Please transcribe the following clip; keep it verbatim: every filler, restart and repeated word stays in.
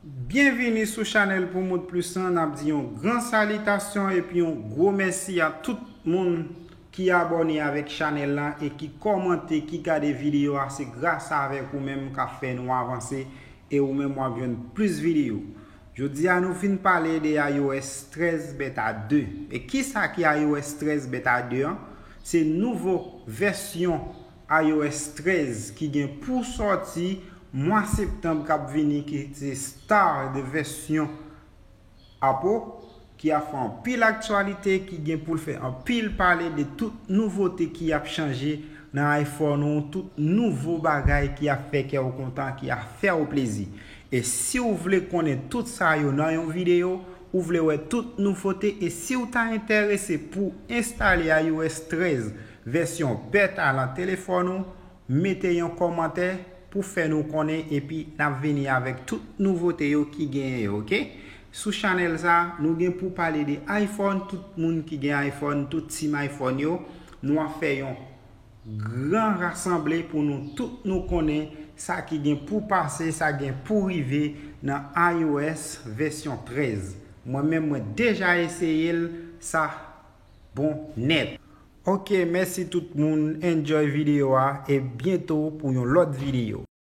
Byenvini sou chanèl Pou Mond Plis lan. N ap di yon gran salitasyon epi yon gwo mèsi a tout moun ki abòne avèk chanèl lan e ki kòmante, ki gade videyo a. Se gras avèk ou menm k ap fè nou avanse e ou menm w ap jwenn plis videyo. Jodi a nou vin pale de iOS trèz beta de. E kisa ki iOS trèz beta de an? Se nouvo vèsyon iOS trèz ki gen pou sòti mwa septanm k ap vini, ki se star de vèsyon Apple, ki ap fè anpil aktyalite, ki gen pou l fè anpil pale de tout nouvote ki ap chanje nan iPhone ou, tout nouvo bagay ki ap fè kè w kontan, ki ap fè w plezi. E si w vle konnen tout sa yo nan yon videyo, ou vle wè tout nouvote, e si w ta enterese pou enstale iOS trèz vèsyon beta nan telefòn ou, mete yon kòmantè pou fè nou konnen, epi n ap vini avèk tout nouvote yo ki genyen yo, oke? Sou chanèl sa, nou gen pou pale de iPhone, tout moun ki gen iPhone, tout team iPhone yo, nou ap fè yon gran rasanble pou nou tout nou konnen sa ki gen pou pase, sa gen pou rive nan iOS vèsyon trèz. Mwen menm, mwen deja eseye l, sa bon nèt. Oke, mèsi tout moun, enjoy videyo a, e byento pou yon lòt videyo.